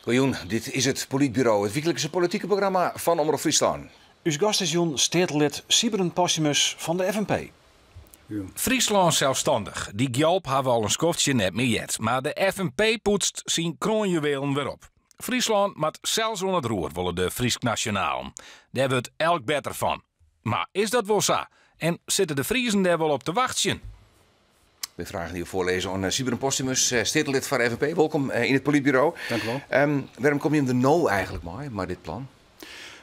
Goejûn, dit is it Polytburo, it wyklikse politike programma fan Omrop Fryslân. Us gast is jûn steatelid Sybren Posthumus fan de FNP. Fryslân selsstannich, dy gjalp ha we al in skoftsje net mear heard, mar de FNP poetst syn kroanjuwelen wer op. Fryslân moat sels oan it roer, wolle de Frysk-nasjonalen. Dêr wurdt elk better fan. Mar is dat wol sa? En sitte de Friezen dêr wol op te wachtsjen? De fragen dy't we foarlizze oan Sybren Posthumus, steatelid foar FNP. Wolkom yn it Polytburo. Dank u wol. Wêrom komme jim der no eigentlik mei, mei dit plan?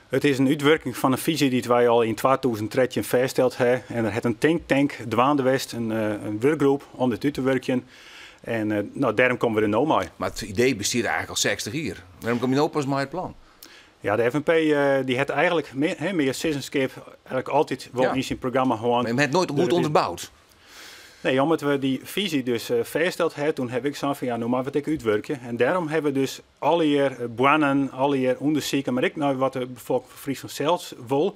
It is in útwurking fan in fyzje dy't wy al yn 2013 fêststeld ha. En der hat in think tank dwaande west, in wurkgroep, om dit út te wurkjen. En no, dêrom komme we der no mei. Mar it idee bestiet eigentlik al 60 jier. Wêrom komme je no pas mei it plan? Ja, de FNP dy hat eigentlik mear sizzenskip eigentlik altyd wol yn syn programma hân. Mar jim ha it noait goed ûnderboud. Nee, omdat we dy fyzje dus fêststeld ha, toen ha ik sein fan ja, no moatte we it ek útwurkje. En dêrom ha we dus allegear boarnen, allegear ûndersiken, mar ek nei wat de befolking fan Fryslân sels wol,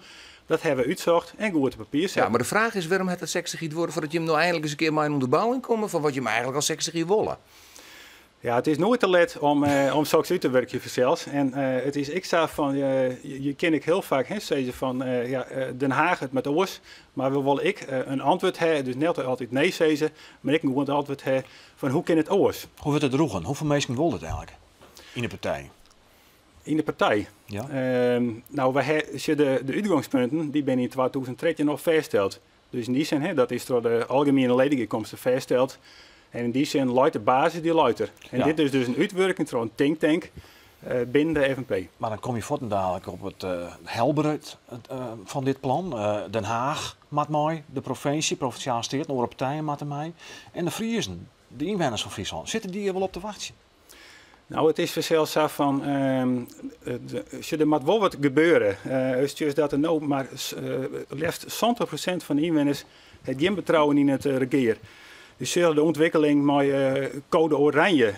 dat ha we útsocht en goed op papier set. Ja, mar de fraach is wêrom hat it 60 jier duorre foardat jim no einlik ris in kear mei in ûnderbouwing komme fan wat jim eigentlik al 60 jier wolle? Ja, it is noait te let om soks út te wurkjen fansels. En it is ek sa fan, je kin ek hiel faak, hè, sizze fan, ja, Den Haag, it moat oars. Mar we wolle ek in antwurd ha, dus net altyd nee sizze, mar ek in goed antwurd ha fan hoe kin it oars. Hoe wurdt it droegen? Hoefolle minsken wolle dit eigentlik yn de partij? Yn de partij? Ja. No, wy ha, sjoch, de útgongspunten, dy binne yn 2013 al fêststeld. Dus yn dy sin, hè, dat is troch de algemiene ledegearkomste fêststeld. En yn dy sin leit de basis, dy leit der. En dit is dus in útwurking troch in think tank binnen de FNP. Mar dan komme je fuortendalik op it helberheid fan dit plan. Den Haag moat mei, de provinsje, provinsjale steaten, oare partijen moatte mei. En de Friezen, de ynwenners fan Fryslân, sitte dy hjir wol op te wachtsjen? No, it is fansels sa fan, sjoch, der moat wol wat gebeure. It is dat der no mar leafst 70% fan de ynwenners hat gjin betrouwen yn it regear. Je sjogge de ûntwikkeling mei Code Oranje,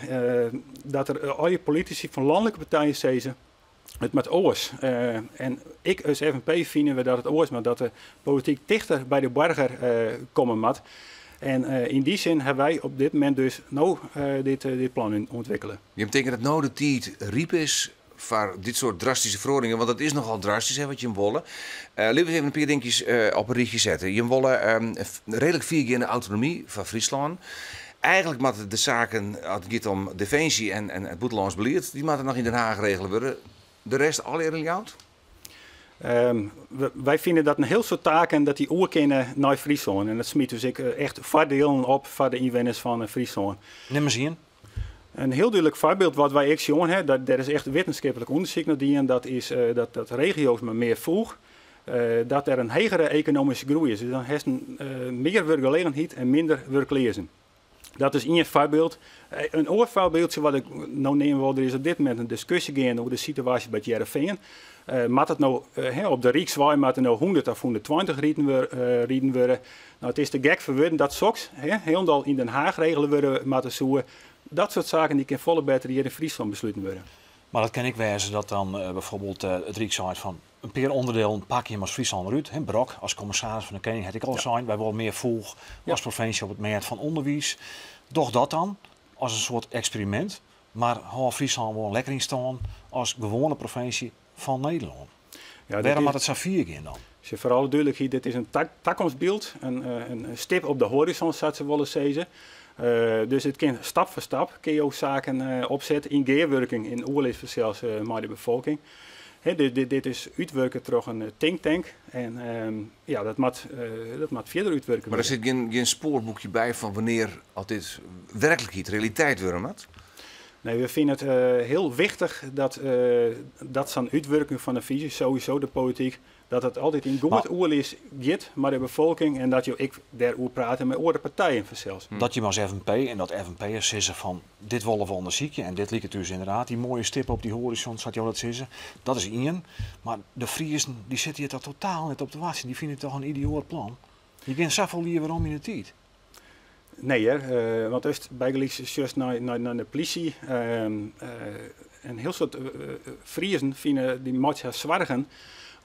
dat der allegear politisy fan lanlike partijen sizze, it moat oars. En ek as FNP fine we dat it oars moat, dat de polityk tichter by de boarger komme moat. En yn dy sin hawwe wy op dit momint dus no dit plan ûntwikkele. Jim tinke dat no de tiid ryp is foar dit soart drastyske feroaringen, want dat is nochal drastysk, hè, wat jim wolle. Litte we even in pear dinkjes op in rychje sette. Jim wolle reedlik fiergeande autonomy foar Fryslân. Eigentlik moatte de saken, as it giet om definsje en it bûtenlânsk belied, dy moatte noch yn Den Haag regele wurde. De rest allegear yn Ljouwert? Wy fine dat in hiel soad taken dat dy oer kinne nei Fryslân. En dat smyt dus ek echt foardielen op foar de ynwenners fan Fryslân. Nim ris ien. In hiel dúdlik foarbyld wat wy ek sjoen ha, dêr is echt wittenskiplik ûndersyk nei dien, dat is dat regio's mei mear foech, dat der in hegere ekonomyske groei is. Dus dan hast mear wurkgelegenheid en minder wurkleazen. Dat is ien foarbyld. In oar foarbyldje wat ik no neame wol, der is op dit momint in diskusje geande oer de situaasje by it Hearrenfean. Moat it no, op de Rykswei moat der no 100 of 120 riden wurde? No, it is te gek foar wurden dat soks, hielendal yn Den Haag regele wurde moatte soe. Dat soart saken dy kin folle better hjir yn Fryslân besluten wurde. Mar it kin ek wêze dat dan byfoarbyld it Ryk seit fan in pear ûnderdielen pakke jim as Fryslân derút. Brok as kommissaris fan de Kening hat ek al sein, wy wolle mear foech as provinsje op it mêd fan ûnderwiis. Doch dat dan as in soart eksperimint, mar hâld Fryslân gewoan lekker yn stân as gewoane provinsje fan Nederlân. Wêrom moat it sa fier gean dan? Sjoch, foar alle dúdlikheid, dit is in takomstbyld, in stip op de hoarizon, sa't se wolle sizze. Dus it kin stap foar stap, kinne jo saken opsette yn gearwurking, yn oerlis fansels mei de befolking. Dit is útwurke troch in think tank en ja, dat moat fierder útwurke Mar der wurde. sit gjin spoarboekje by fan wannear oft dit werklikheid, realiteit wurde moat? Nee, we fine it hiel wichtich dat sa'n útwurking fan de fyzje, sowieso de polityk, dat it altyd yn goed oerlis giet mei de befolking en dat jo ek dêroer prate mei oare partijen fansels. Dat jim as FNP en dat FNP'ers sizze fan dit wolle we ûndersykje en dit liket ús ynderdaad dy moaie stip op dy hoarizon, sa't jo dat sizze, dat is ien. Mar de Friezen dy sitte hjir toch totaal net op te wachtsjen, dy fine it toch in idioat plan. Je gean safolle jier werom yn de tiid. Nee hear, want ast bygelyks sjochst nei de plysje, in hiel soad Friezen fine dy meitsje har soargen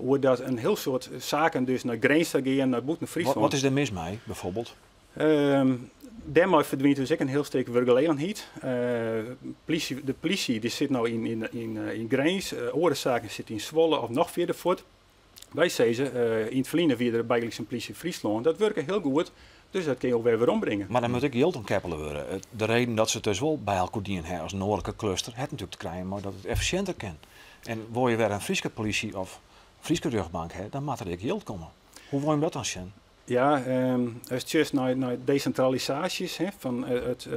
oer dat in hiel soad saken dus nei Grins ta gean, nei bûten Fryslân. Wat is dêr mis mei, byfoarbyld? Dêrmei ferdwynt dus ek in hiel stik wurkgelegenheid. De plysje dy sit no yn Grins, oare saken sitte yn Zwolle of noch fierder fuort. Wy sizze, yn it ferline wie der bygelyks in plysje Fryslân, dat wurke hiel goed, dus dat kinne jo wer werombringe. Mar dan moat ek jild oan keppele wurde. De reden dat se it dus wol by elkoar dien ha as noardlike kluster, hat natuerlik te krijen mei dat it effisjinter kin. En wol je wer in Fryske polysje of Fryske rjochtbank ha, dan moat der ek jild komme. Hoe wol je dat dan sjen? Ja, ast sjochst nei desintralisaasjes, hè, fan it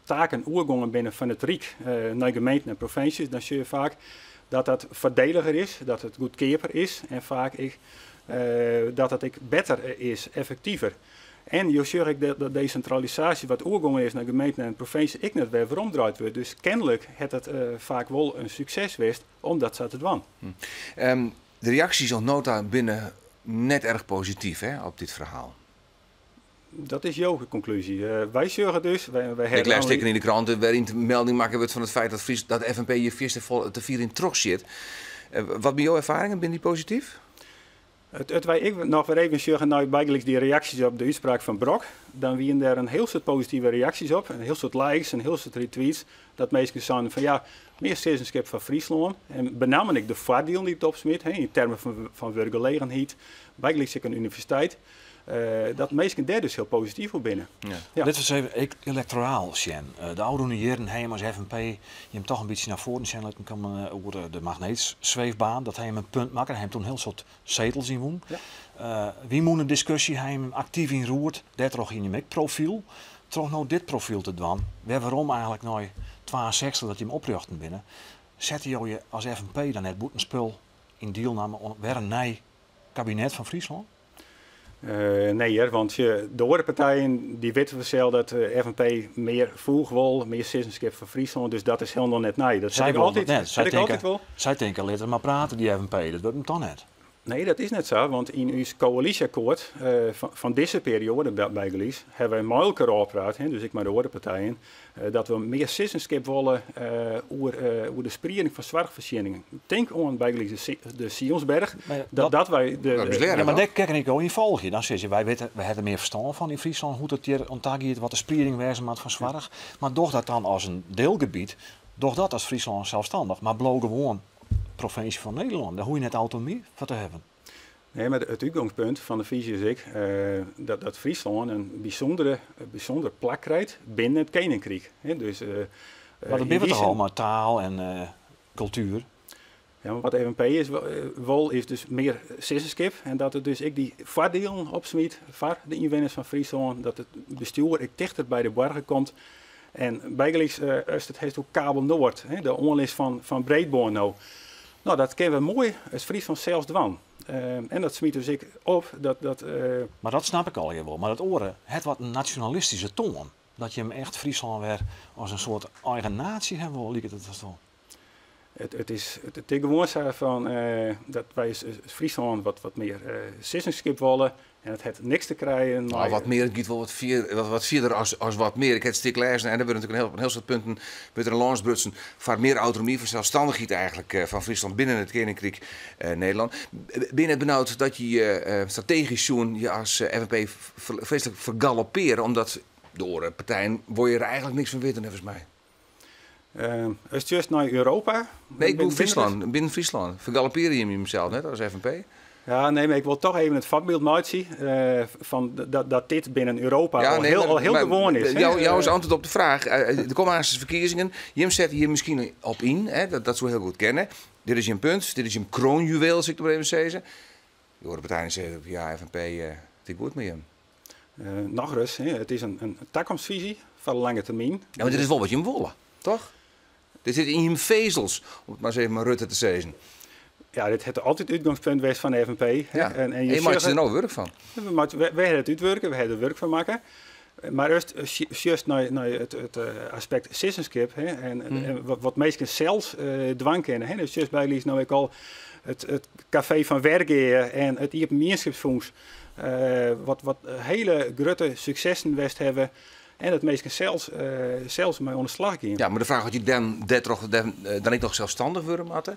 taken oergongen binne fan it Ryk nei gemeenten en provinsjes, dan sjoch je faak dat dat foardeliger is, dat it goedkeaper is en faak ek dat dat ek better is, effektiver. En jo sjogge ek dat desintralisaasje wat oergongen is nei gemeenten en provinsjes ek net wer weromdraaid wurdt. Dus kenlik hat it faak wol in sukses west om dat sa te dwaan. De reaksjes oant no ta binne net erch posityf, hè, op dit ferhaal. Dat is jo konklúzje. Wy sjogge dus. Wy Ik lês stikken yn de krante wêryn't melding makke wurdt fan it feit dat Fries, dat FNP hjir fierste te fier yn trochsjit. Wat binne jo erfaringen? Binne dy posityf? It wy ek noch wer even sjogge nei bygelyks dy reaksjes op de útspraak fan Brok, dan wiene der in hiel soad positive reaksjes op, in hiel soad likes, in hiel soad retweets, dat minsken seinen fan ja, mear sizzenskip foar Fryslân en benammen ek de foardielen dy't it opsmyt, hè, yn termen fan wurkgelegenheid, bygelyks ek in universiteit, dat minsken dêr dus hiel posityf oer binne. Ja. Ja. Litte we ris even elektoraal sjen. De ôfrûne jierren ha jim as FNP jim toch in bytsje nei foaren sjen litten kommen oer de magneetsweefbaan. Dat ha jim in punt makke. Dêr ha jim toen hiel soad setels yn wûn. Wynmûnediskusje ha jim aktyf yn roerd. Dêrtroch hiene jim ek profyl. Troch no dit profyl te dwaan, wer werom eigentlik nei 62 dat jim oprjochten binne, sette jo je as FNP dan net bûtenspul yn dielname oan wer in nij kabinet fan Fryslân? Nee hear, want de oare partijen dy witte fansels dat de FNP mear foech wol, mear sizzenskip foar Fryslân, dus dat is hielendal net nij. Dat Sy ik wolle altyd, dat net. Sy tinke, altyd wol. Sy tinke, lit er mar prate, dy FNP, dat wurdt him toch net. Nee, dat is net sa, want yn ús koälysjeakkoart fan dizze perioade bygelyks hawwe wy mei elkoar ôfpraat, dus ek mei de oare partijen, dat we mear sizzenskip wolle oer de sprieding fan soarchfoarsjenningen. Tink oan bygelyks de Sionsberg. Dat wy de, Dat is learen, Ja, mar toch? dêr kin ik jo yn folgje. Dan sizze wy witte, we hawwe der mear ferstân fan yn Fryslân hoe't it hjir oan ta giet, wat de sprieding wêze moat fan soarch. Mar doch dat dan as in deelgebiet, doch dat as Fryslân selsstannich, mar bliuw gewoan provinsje fan Nederlân. Dêr hoege je net autonomy foar te hawwen. Nee, mar it útgongspunt fan de fyzje is ek dat Fryslân in bysûnder plak krijt binnen it Keninkryk. Hè, dus, Mar dat binne we toch al mei taal en kultuer? Ja, mar wat de FNP is, wol is dus mear sizzenskip en dat it dus ek dy foardielen opsmyt foar de ynwenners fan Fryslân, dat it bestjoer ek tichter by de boarger komt. En bygelyks, ast it hast oer Kabel Noord, hè, de oanlis fan breedbân no. No, dat kinne we moai as Fryslân sels dwaan. En dat smyt dus ek op dat Mar dat snap ik allegear wol. Mar dat oare hat wat in nasjonalistyske toan. Dat jim echt Fryslân wer as in soart eigen natie hawwe wolle, liket it wol. It is gewoan sa fan dat wy as Fryslân wat mear sizzenskip wolle. En it hat niks te krijen Nou, mei wat mear, it giet wol wat fierder as wat mear. Ik ha it stik lêzen en der wurde natuerlik op in hiel soad punten wurdt der in lâns brutsen foar mear autonomy, foar selsstannichheid eigentlik fan Fryslân binnen it Keninkryk Nederlân. Binne je net benaud dat je strategysk sjoen je as FNP freeslik fergalopeare, omdat de oare partijen wolle je der eigentlik niks fan witte, neffens my? Is it just nei Europa? Nee, ik bedoel Fryslân, binnen Fryslân. Fergalopearje jim jimsels net as FNP? Ja, nee, mar ik wol toch even it foarbyld meitsje fan dat dit binnen Europa Ja, nee, maar al hiel maar gewoan is, hè? Jou is antwurd op de fraach. Der komme aanst ferkiezingen. Jim sette hjir miskien op yn, hè? Dat soe hiel goed kinne. Dit is jim punt, dit is jim kroonjuweel, sil ik it mar even sizze. De oare partijen sizze, ja, FNP, it is goed mei jim. Nochris, hè, it is in takomstfisy foar de lange termyn. Ja, mar dit is wol wat jim wolle, toch? Dit sit yn jim fezels, om it mar ris even mei Rutte te sizzen. Ja, dit hat altyd it útgongspunt west fan de FNP. Hè. Ja. En je En je meitsje sjogge der no wurk fan. We hawwe it útwurke, we hawwe der wurk fan makke. Mar earst sjochst nei it aspekt sizzenskip, hè, en wat minsken sels dwaan kinne. Hè. Dus sjochst bygelyks no ek al it kafee fan Wergea en it Iepen Mienskipsfûns, wat hiele grutte suksessen west hawwe. En dat minsken sels mei oan de slach gean. Ja, mar de fraach oft je dan dêrtroch dan ek noch selsstannich wurde moatte.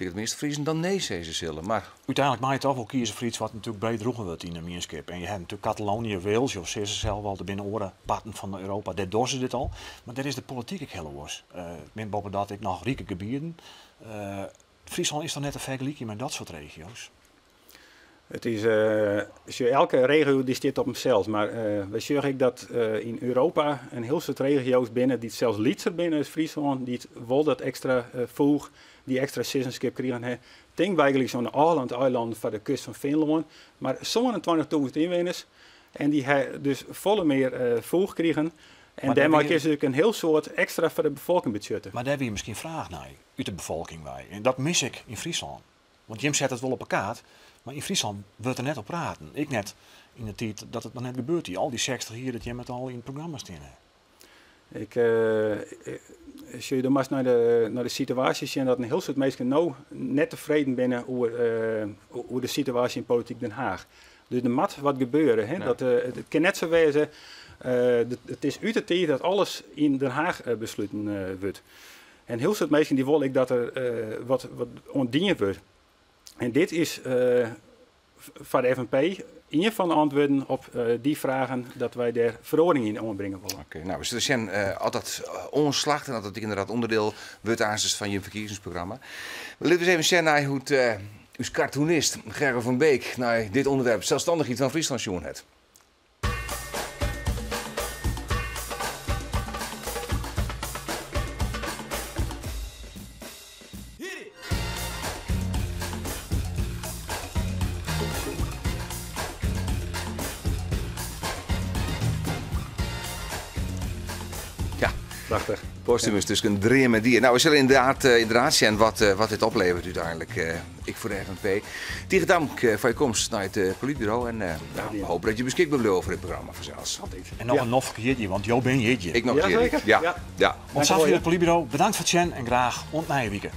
Tink dat de measte Friezen dan nee sizze sille, mar. Uteinlik mei je toch wol kieze foar iets wat natuerlik breed droegen wurdt yn de mienskip. En je ha natuerlik Katalonië, Wales, jo sizze sels al, der binne oare parten fan Europa, dêr dogge se dit al. Mar dêr is de polityk ek hiel oars. It binne boppedat ek noch rike gebieden. Fryslân is toch net te fergelykjen mei dat soart regio's? It is, sjoch, elke regio dy stiet op himsels, mar wy sjogge ek dat yn Europa in hiel soad regio's binne dy't sels lytser binne as Fryslân, dy't wol dat ekstra foech, dy ekstra sizzenskip krigen ha. Tink bygelyks oan de Åland-eilannen foar de kust fan Finlân, mar 27.000 ynwenners en dy ha dus folle mear foech krigen en dêrmei kinne se ek in hiel soad ekstra foar de befolking betsjutte. Mar dêr wie miskien fraach nei út de befolking wei en dat mis ik yn Fryslân. Want jim sette it wol op 'e kaart, mar yn Fryslân wurdt der net op praten. Ek net yn de tiid dat it noch net gebeurd wie. Al dy 60 jier dat jim it al yn it programma stean ha. Ik, sjoch, do moatst nei de, nei de situaasje sjen dat in hiel soad minsken no net tefreden binne oer, oer de situaasje yn polityk Den Haag. Dus der moat wat gebeure. Hè? Dat, it kin net sa wêze, it is út de tiid dat alles yn Den Haag besluten wurdt. En hiel soad minsken dy wolle ek dat der wat, wat oan dien wurdt. En dit is foar de FNP ien fan de antwurden op dy fragen dat wy dêr feroaring yn oanbringe wolle. Oké, nou, we sille sjen oft dat oanslacht en oft dat ynderdaad ûnderdiel wurdt aansens fan jim ferkiezingsprogramma. We litte ris even sjen nei hoe't ús cartoonist Gergo van Beek nei dit ûnderwerp selsstannichheid fan Fryslân sjoen hat. Ja, Prachtich. Posthumus tusken dream en die. Nou, we sille ynderdaad, ynderdaad sjen wat, wat dit opleveret úteinlik. Ek foar de FNP. Tige dank foar je komst nei it Polytburo. En nou, we hoopje dat je beskikber bliuwe foar dit programma fansels. Altyd. En noch in noflike jierdei, want jo binne jierdei. Ik noch jierdei. Jazeker. Ja. Ja. Oant safier it Polytburo. Bedankt foar it sjen en graach oant nije wike.